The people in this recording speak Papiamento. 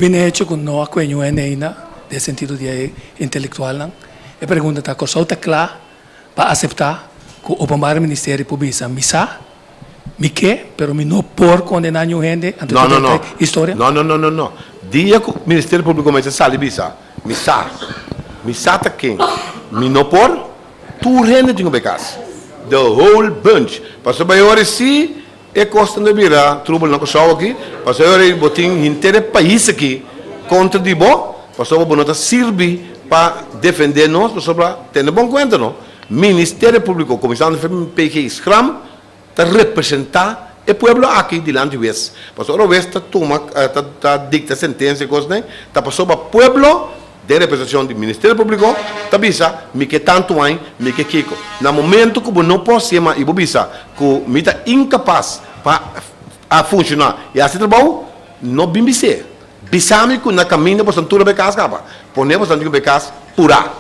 Debí hecho ku no a kue niun hende ainda, den sentido di e intelektualnan, e pregunta ta, Kòrsou ta kla pa aseptá ku Openbare Ministerie por bisa, mi sa, mi ke, pero mi no por kondená niun hende, anto No, no, no. historia? No, no, no, no, no. Dia ku Ministerio Públiko mester sali bisa, mi sa, mi sa ta ken, mi no por, tur hende tin ku bai kas. The whole bunch. Pasobra e ora si e kos ta bira trubel na Kòrsou aki, pasobra e ora bo tin henter e pais aki kontra di bo, pasobra bo no ta sirbi pa defendé nos, pasobra tene bon kuenta no, Ministerio Públiko, kuminsando PG Schram, ta representá e pueblo aki dilanti wes. Pasobra ora wes ta tuma, ta ta dikta sentensia i kosnan, ta pasobra pueblo den representashon di Ministerio Públiko ta bisa mi ke tantu aña, mi ke kiko. Na momento ku bo no por hasié mas i bo bisa ku mi ta inkapas pa a funshoná i hasi trabou, no bin bis'é. Bisa mi ku na kaminda boso tur a bai kas kaba. Pone boso tin ku bai kas purá.